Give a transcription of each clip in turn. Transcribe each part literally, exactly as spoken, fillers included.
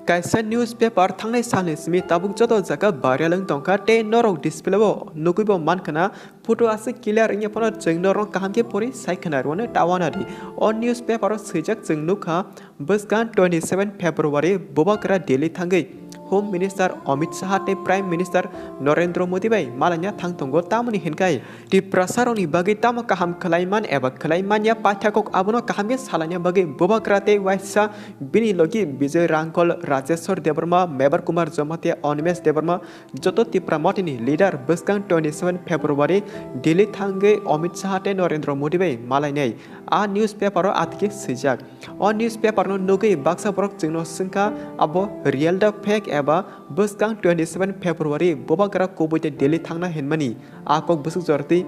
Kaisa newspaper thangnai salni simi tabuk joto jaga viral wng tongkha tei norok display o nugwi bo mankha na photo aswk clear wngya phano chwng norok kaham khe pori sai khna rwno ta uanadi. O newspaper o swijak chwng nukha bwskang twenty seven February Bubagra Delhi thangwi Home Minister Amit Shah tei Prime Minister Narendra Modi bai malaina thang tongo tamoni hinkai Tiprasarokni bagwi tamo kaham khwlaiman eba khwlaimanya paithakok abono kaham khe salaina bagwi Bubagra tei waisa bini logi Bijoy Rangkhol, Rajeshwar Debbarma, Mebar Kumar Jamatia, Animesh Debbarma, joto Tipra Mothani leader bwskang twenty seven February Delhi thangwi Amit Shah tei Narendra Modi bai malainai. A newspaper o atike swijak. O newspaper no nugwi baksa borok chwngno swngkha abo real da fake eba bwskang twenty seven February Bubagra kubui tei Delhi thangna hinmani. A kok bwswk jortwi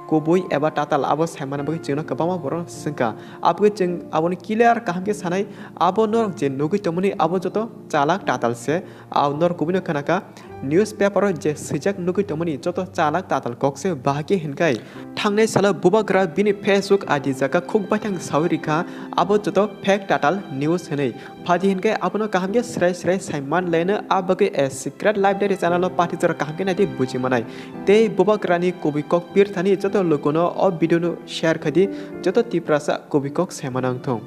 kubui eba tatal abo saimana bagwi chwngno kwbangma borok swngkha. Aboni chwng aboni clear kaham khe sanai, abo norok je nugwi tongmani abo joto chalak tatal se. Abo norok kubui no khwnakha newspaper o je swijak nugwi tongmani joto chalak tatal kok se bahai khe hinkai. Thangnai salo Bubagra bini Facebook I D jaga khuk baithang sawi rikha abo joto fake tatal news hinwi. Phaidi hinkai abono kaham khe srai srai saiman laino a bagwi a secret library channel o pathi jora kaham khe naidi buji manai. Tei Bubagrani kubui kok pirthani joto lukuno o video no share khaidi joto Tiprasa kubui kok saimano wngthung.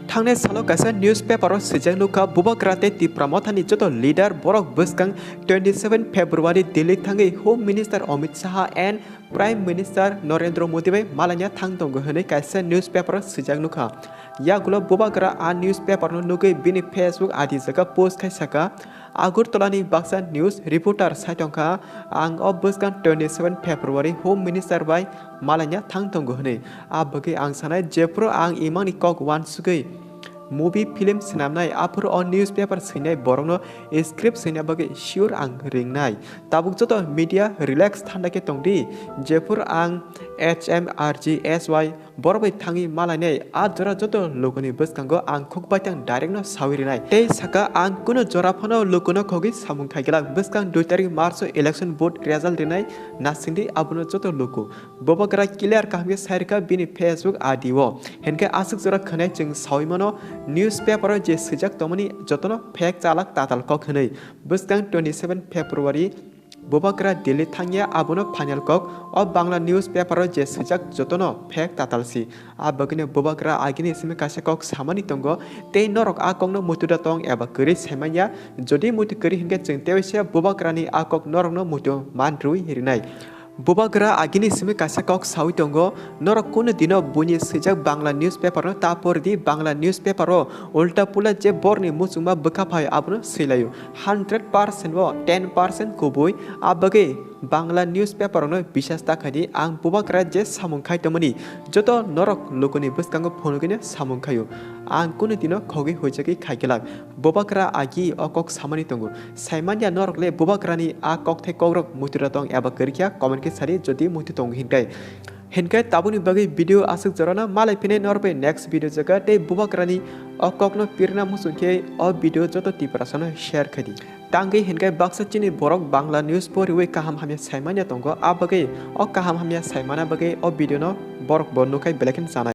Thangnai salo kaisa newspaper o swijak nukha Bubagra tei Tipra Mothani joto leader borok bwskang twenty seven February Delhi thangwi Home Minister Amit Shah and Prime Minister Narendra Modi bai malaina thang tongo hinwi kaisa newspaper o swijak nukha. Yagulo Bubagra a newspaper no nugwi bini Facebook I D jaga post khai saka, Agartala ni baksa news reporter sai tongkha, ang o bwskang twenty seven February Home Minister bai malaina thang tongo hinwi. A bagwi ang sanai jephuru ang imangni kok uansugwi movie film swnamnai aphuru o newspaper swinai borokno script swina bagwi sure ang ringnai. Tabuk joto media relax thanda khe tongdi, jephuru ang H M R G S Y borok bai thangwi malainai a jora joto lukuni bwskango ang khuk baithang direct no sawi rinai. Tei saka ang kunu jora phano lukuno khogwi samung khaigwlak bwskang dui tarik March o election vote result rinai nasingdi abono joto luku. Bubagra clear kaham khe sai rwkha bini Facebook I D o. Hinkhe aswk jora khwnai chwng sawi mano newspaper o je swijak tongmani jotono fake chalak tatal kok hinwi. Bwskang twenty seven February Bubagra Delhi thangya abono final kok o Bangla newspaper o je swijak jotono fake tatal si. A bagwino Bubagra agini simi kaisa kok samani tongo tei norok a kokno muitu da tong eba kwrwi saimanya. Jodi muitu kwrwi hinkhe chwng tei waisa Bubagrani a kok norokno muitu man rwi rinai. Bubagra agini simi kaisa kok sawi tongo, norok kunu dino buini swijak Bangla newspaper no ta pori di, Bangla newspaper o ulta pula je borni muchungma bwkha phai abono swilaio. Hundred percent o ten percent kubui, a bagwi Bangla newspaper rokno bisas ta khai di, ang Bubagra je samung khai tongmani joto norok lukuni bwskango phunugwino samung khaio. Ang kunu dino khogwi huijagwi khai glak. Bubagra agi o kok samani tongo. Saimanya norok le Bubagrani a kokthai kokrok muitu da tong eba kwrwi kha comment khe sadi jodi muitu tongo hinkai. Hinkai tabukni bagwi video aswk jorano malai phinai norok bai next video jaga tei Bubagrani o kokno pirna muchung khe o video joto Tiprasano share khai di. Tangwi hinkai baksa chini borok Bangla news poriwi kaham hamya saimanya tongo, a bagwi o kaham hamya saimana bagwi o video no borok bo nukhai belai kheno chanai.